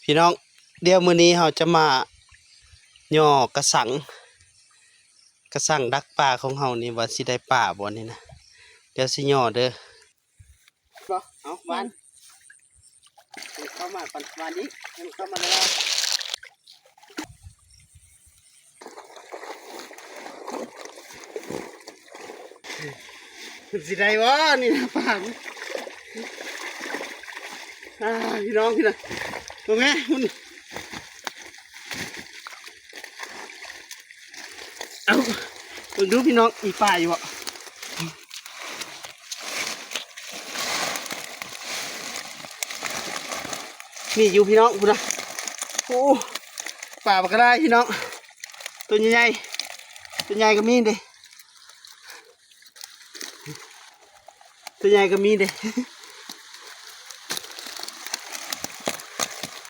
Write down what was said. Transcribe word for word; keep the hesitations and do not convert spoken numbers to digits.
พี่น้อง เดี๋ยวมื้อนี้เฮาจะมาย่อกระสัง กระสังดักปลาของเฮานี่ ว่าสิได้ปลาบ่นี่นะ เดี๋ยวสิย่อเด้อ บ่ เอาหวาน เข้ามาก่อน หวานอีก ให้มันเข้ามาแล้ว มันสิได้บ่นี่นะปลานี่ อ่า พี่น้อง พี่น้อง ตรงนี้มัน เอา เบิ่งดูพี่น้อง มีปลาอยู่บ่ มีอยู่พี่น้อง พุ้นนะ โอ้ ปลาบักกะได้พี่น้อง ตัวใหญ่ๆ ตัวใหญ่ก็มีเด้ ตัวใหญ่ก็มีเด้